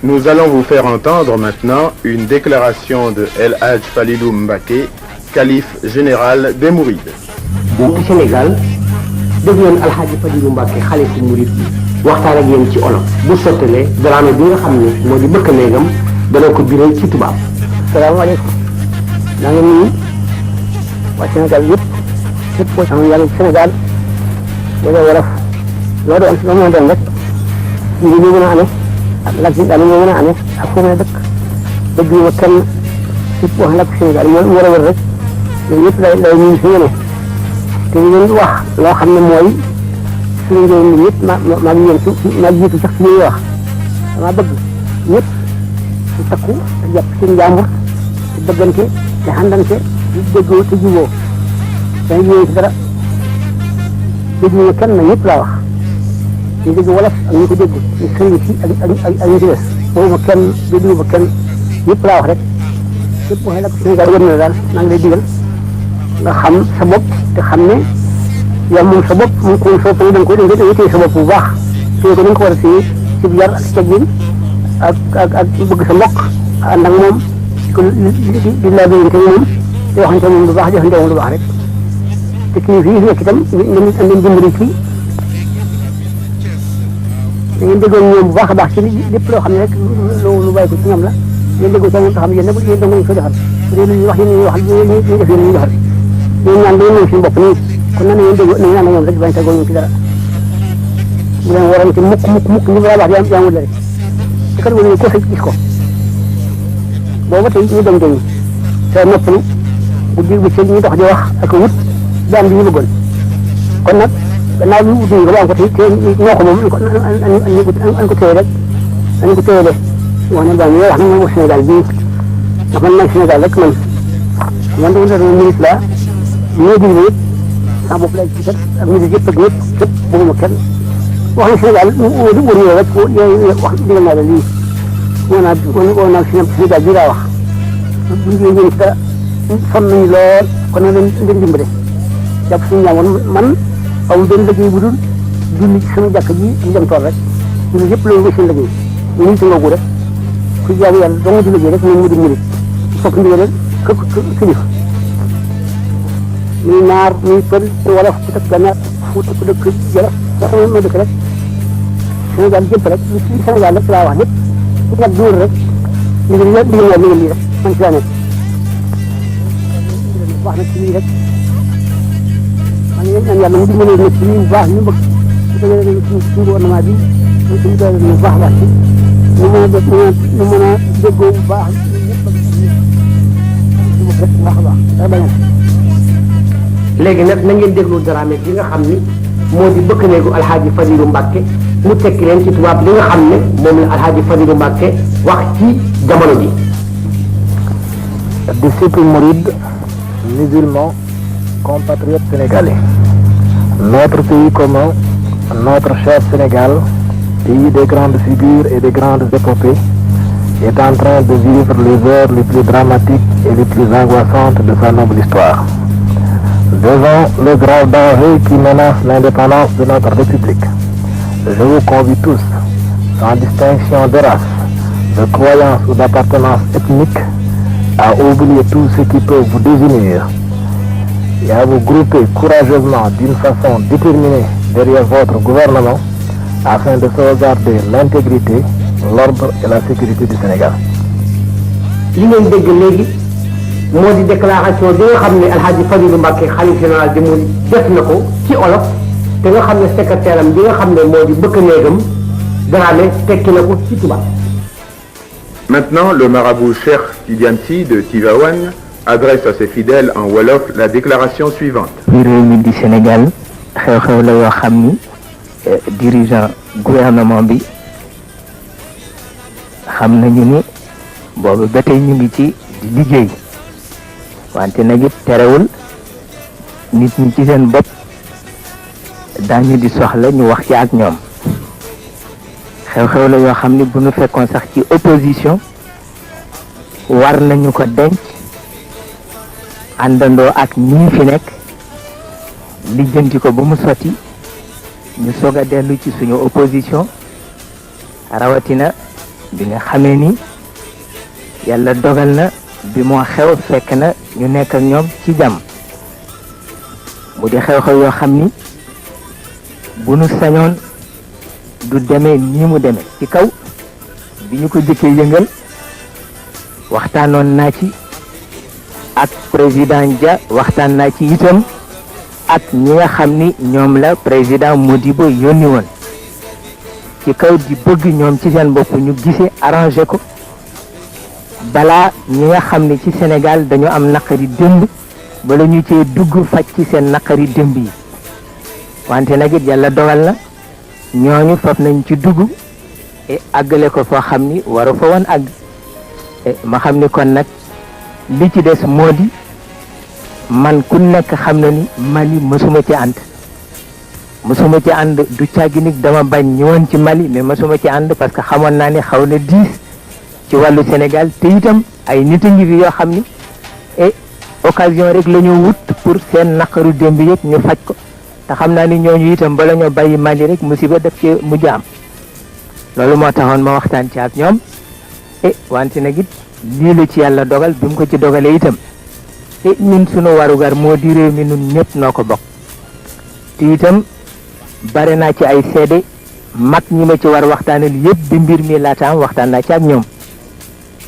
Nous allons vous faire entendre maintenant une déclaration de El Hadj Falilou Mbacké, calife général des Mourides. Au Sénégal, dégg ngeen El Hadj Falilou Mbacké xalifu Mouride bi waxtaan ak yéen ci olof bu sottalee Dramé bi nga xam ne moo di bëkk néegam dana ko biral ci tubaab. Salaamaaleykum. maa ngi nuyu waa Sénégal yëpp képp koo xam ne yaa ngi Sénégal wala wolof loo doon loo mën a doon rek ñu ngi mën a amee ak làkk yi daal moo mën a amee ak foo mën a dëkk dëgg yi ma kenn képp wax làkk Sénégal moo war a wër rek ñun ñëpp lay ñuy fi ñu ne te ñu leen wax loo xam ne mooy suñu njëriñ ñun ñëpp maa ngi yéen maa ngi jiitu sax ci ñuy wax dama bëgg ñëpp di takku te jàpp seen njàmbur te bëggante te xandante di déggoo te juboo dañu ñëwee ci dara dégg ñu kenn na ñëpp laa wax ñu dégg wolof ak ñu ko dégg ñu sëriñ si ak ñu ci des boobu ma kenn dégg ba kenn ñëpp laa wax rek képp waxee la ko Sénégal wër na daal maa ngi lay digal nga xam sa bopp te xam ne yow moom sa bopp mu ko soo ko da nga koy téye sa bopp bu baax téye ko da nga ko war a téye ci yar ak teggin ak bëgg sa mbokk ànd ak moom di laabirante moom te waxante moom lu baax joxante moom lu baax rek te kii fii nekk itam ngeen dimbali ci da ngeen déggoon ñoom bu baax a baax ci lépp loo xam ne rek lu bàyyi ko ci ñoom la ngeen déggoo ca moom te xam ne yéen nag yéen dong lañ ko defal bu dee lu ñuy wax yéen ñuy wax ñu def yéen ñuy defal ñun ñaan dañu ñëw suñu bopp nii kon nan la ngeen déggoo nañu naan ñoom rek bañ tegoo ñoom ci dara bu leen waroon ci mukk ñu wax yaa ngi rek te kat wala ko fekk gis ko booba tey ñu dem dañu te noppalu bu dig bu ci ñu dox di wax ak wut daan bi ñu bëggoon kon nag gannaaw bi wutuñu ko ba am ko tey ñoo ko moom an ko téye rek an ko téye de wax ne daal wax na moom Sénégal bii ndax man may Sénégal rek man de wala ministre la ñoo digle yëpp sama bopp lay ci kat ak ministre yëpp ak ñëpp képp bëgguma kenn wax na Sénégal wër rek wax digal naa la lii woo naa Sénégal bii laa wax buñ jëlee ci dara sonn nañu lool kon nag leen dimbale jàpp suñu ñaawoon man amul benn liggéey bu dul julli ci sama jàkk ji ak dem tool rek julli yëpp loolu nga seen liggéey ñu ngi tëngoogu rek ku jaamu yàlla dong di liggéey rek moom mu di murit fokk ndigal rek kilifa muy naar muy pël wala ku teg gànnaar Fuuta ku dëkk Jolof sax ma dëkk rek Sénégal jëpp rek li Sénégal rek laa wax lépp ku nag duur rek ndigal lii rek man ci laa nekk wax na ci lii rek man yéen ñaan yàlla mu dimbalee nag ci lii bu baax ñu bëgg su ko defee suñu gouvernement bi ñu suñu doole bu baax baax ci ñu mën a def ñu mën a déggoo bu baax ñëpp rek baax a baax day bañ léegi nag na ngeen déglu Dramé bi nga xam ni moo di bëkk néegu Alxaaji Falilou Mbacké mu tekki leen ci tubaab li nga xam ne moom la Alxaaji Falilou Mbacké wax ci jamono ji. Disciples mourides, musulmans, compatriotes sénégalais. Notre pays commun, notre cher Sénégal, pays des grandes figures et des grandes épopées, est en train de vivre les heures les plus dramatiques et les plus angoissantes de sa noble histoire. Devant le grave danger qui menace l'indépendance de notre République, je vous convie tous, sans distinction de race, de croyance ou d'appartenance ethnique, à oublier tout ce qui peut vous désunir et à vous grouper courageusement d'une façon déterminée derrière votre gouvernement afin de sauvegarder l'intégrité, l'ordre et la sécurité du Sénégal. li ngeen dégg léegi moo di déclaration bi nga xam ne Alxaaji Falilou Mbacké xalifa général des Mourides def na ko ci olof te nga xam ne secrétaire am bi nga xam ne moo di bëkk néegam Dramé tekki na ko ci tubaab. Maintenant, le marabout Cheikh Tidiane Sy de Tivaouane adresse à ses fidèles en wolof la déclaration suivante. biir réew mi di Sénégal xew-xew la yoo xam ni dirigeant gouvernement bi xam nañu ni boobu ba tey ñu ngi ci di liggéey wante nag it terewul nit ñi ci seen bopp daañu di soxla ñu wax ci ak ñoom xew-xew la yoo xam ni bu ñu fekkoon sax ci opposition war nañu ko denc àndandoo ak ñi fi nekk lijjanti ko ba mu sotti ñu soog a dellu ci suñu opposition rawatina bi nga xamee ni yàlla dogal na bi moo xew fekk na ñu nekk ak ñoom ci jàmm mu di xew-xew yoo xam ni bu nu sañoon du demee nii mu demee ci kaw bi ñu ko jëkkee yëngal waxtaanoon naa ci ak président Dia waxtaan naa ci itam ak ñi nga xam ni ñoom la président Modibo yónni woon ci kaw di bëgg ñoom ci seen bopp ñu gisee arrangé ko balaa ñi nga xam ni ci Sénégal dañu am naqari démb bala ñu cee dugg faj ci seen naqari démb yi wante nag it yàlla dogal na ñooñu faf nañ ci dugg et àggale ko foo xam ni waru fa woon àgg ma xam ni kon nag li ci des moo di man ku nekk xam na ni Mali mësuma ci ànd du càggi ni dama bañ ñëwoon ci Mali mais mësuma ci ànd parce que xamoon naa ni xaw na diis ci wàllu Sénégal te itam ay nit a ngi fi yoo xam ni et occasion rek la ñu wut pour seen naqaru démb yëpp ñu faj ko te xam naa ni ñooñu itam bala ñoo bàyyi Mali rek musiba def ci mujj am loolu moo taxoon ma waxtaan ci ak ñoom wante nag it lii la ci yàlla dogal bi mu ko ci dogalee itam ñun sunu warugar moo di réew mi nun ñëpp noo ko bokk te itam bare naa ci ay seede mag ñi ma ci war waxtaanal yëpp bi mbir mi laataam waxtaan naa ci ak ñoom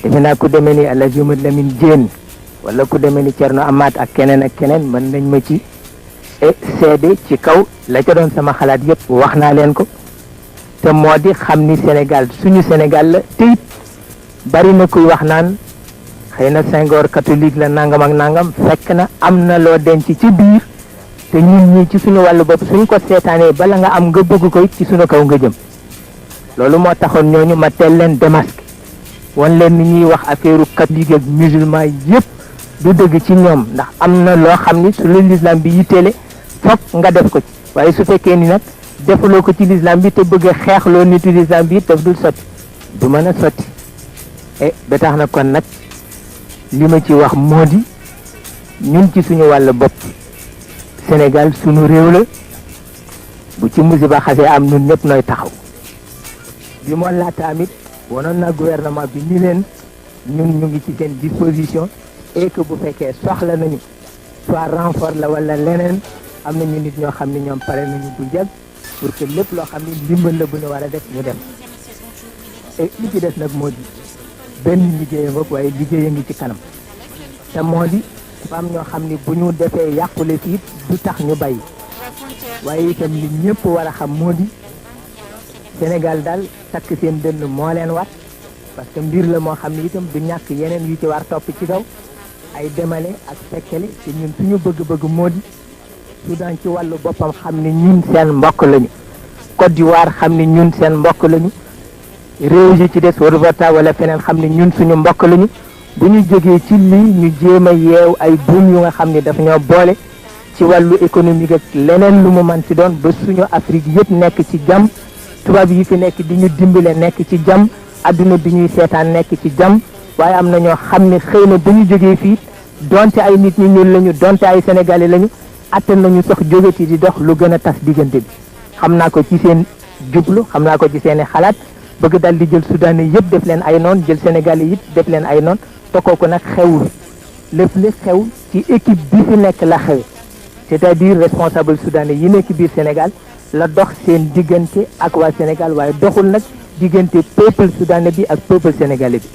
defe naa ku demee ni El Hadj Mamadou Lamine Diène wala ku demee ni Thierno Amath ak keneen mën nañ ma ci seede ci kaw la ca doon sama xalaat yëpp wax naa leen ko te moo di xam ni Sénégal suñu Sénégal la te it bari na kuy wax naan xëy na Senghor catholique la nangam ak nangam fekk na am na loo denc ci biir te ñun ñii ci suñu wàllu bopp suñ ko seetaanee bala nga am nga bëgg ko ci suñu kaw nga jëm loolu moo taxoon ñooñu ma teel leen démasqué wan leen ni ñuy wax affaire catholique ak musulman yëpp du dëgg ci ñoom ndax am na loo xam ni su la l'islam bi yitteele fokk nga def ko ci waaye su fekkee ni nag defaloo ko ci l'islam bi te bëgg a xeexloo nitu l'islam bi daf dul sotti du mën a sotti ba tax na kon nag li ma ci wax moo di ñun ci suñu wàll bopp Sénégal suñu réew la bu ci musiba xasee am ñun ñëpp nooy taxaw bi moo laata amit wanoon na gouvernement bi ni leen ñun ñu ngi ci seen disposition et que bu fekkee soxla nañu soit renfort la wala leneen am na ñu nit ñoo xam ni ñoom pare nañu bu jag pour que lépp loo xam ni ndimbal la bu ñu war a def ñu dem et li ci des nag moo di benn liggéeya ngoog waaye liggéeya ngi ci kanam te moo di dafa am ñoo xam ni bu ñu defee yàqule fii du tax ñu bàyyi waaye itam li ñëpp war a xam moo di Sénégal daal takk seen dënn moo leen war parce que mbir la moo xam ne itam du ñàkk yeneen yu ci war topp ci kaw ay demale ak fekkele te ñun suñu bëgg-bëgg moo di Soudan ci wàllu boppam xam ne ñun seen mbokk lañu Côte d'Ivoire xam ne ñun seen mbokk lañu réew yi ci des Haute-Volta wala feneen xam ne ñun suñu mbokk lañu bu ñu jógee ci lii ñu jéem a yeew ay buum yu nga xam ne dafa ñoo boole ci wàllu économique ak leneen lu mu mën ci doon ba suñu Afrique yëpp nekk ci jàmm tubaab yi fi nekk di ñu dimbale nekk ci jàmm adduna bi ñuy seetaan nekk ci jàmm waaye am na ñoo xam ne xëy na bu ñu jógee fii donte ay nit ñu ñuul lañu donte ay sénégalais lañu attan nañu sax jógati di dox lu gën a tas diggante bi xam naa ko ci seen jublu xam naa ko ci seeni xalaat bëgg daal di jël soudanais yëpp def leen ay noon jël sénégalais yëpp def leen ay noon te kooku nag xewul lépp li xew ci équipe bi fi nekk la xew c'est-à-dire responsable soudanais yi nekk biir Sénégal la dox seen diggante ak waa Sénégal waaye doxul nag diggante peuple soudanais bi ak peuple sénégalais bi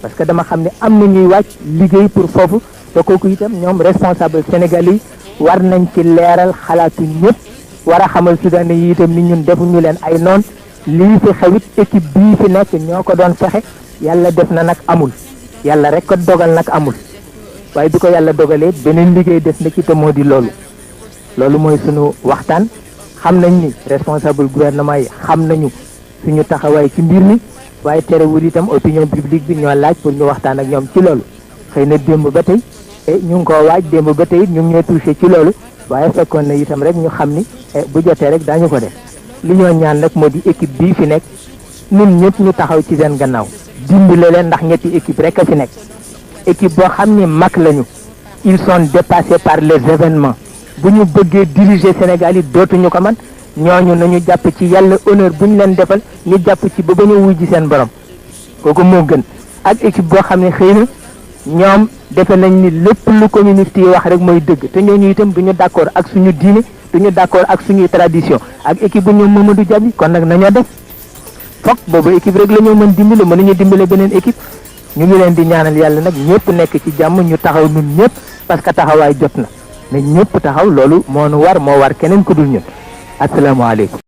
parce que dama xam ne am na ñuy wàcc liggéey pour foofu te kooku itam ñoom responsable sénégalais yi war nañ ci leeral xalaatu ñëpp war a xamal soudanais yi itam ni ñun defuñu leen ay noon lii fi xewit équipe bii fi nekk ñoo ko doon fexe yàlla def na nag amul yàlla rek ko dogal nag amul waaye bi ko yàlla dogalee beneen liggéey des na ci te moo di loolu mooy sunu waxtaan xam nañ ni responsable gouvernement yi xam nañu suñu taxawaay ci mbir mi waaye terewul itam opinion publique bi ñoo laaj pour ñu waxtaan ak ñoom ci loolu xëy na démb ba tey ñu ngi koo waaj démb ba tey ñu ngi ñoo touché ci loolu waaye fekkoon na itam rek ñu xam ni bu jotee rek daañu ko def li ñoo ñaan nag moo di équipe bii fi nekk ñun ñëpp ñu taxaw ci seen gannaaw dimbale leen ndax ñetti équipe rek a fi nekk équipe boo xam ni mag lañu ils sont dépassés par les événements bu ñu bëggee diriger Sénégal yi dootuñu ko man ñooñu nañu jàpp ci yàlla honneur bu ñu leen defal ñu jàpp ci ba ñu wuy ji seen borom kooku moo gën ak équipe boo xam ne xëy na ñoom defe nañ ni lépp lu communiste yi wax rek mooy dëgg te ñooñu itam duñu d'accord ak suñu diine duñu d'accord ak suñuy tradition ak équipe bu ñoom Mamadou Diaby kon nag nañoo def foog boobu équipe rek la ñoo mën dimbale mënuñu dimbale beneen équipe ñu ngi leen di ñaanal yàlla nag ñëpp nekk ci jàmm ñu taxaw ñun ñëpp parce que taxawaay jot na ne ñëpp taxaw loolu moo nu war moo war keneen ku dul ñun asalaamaaleykum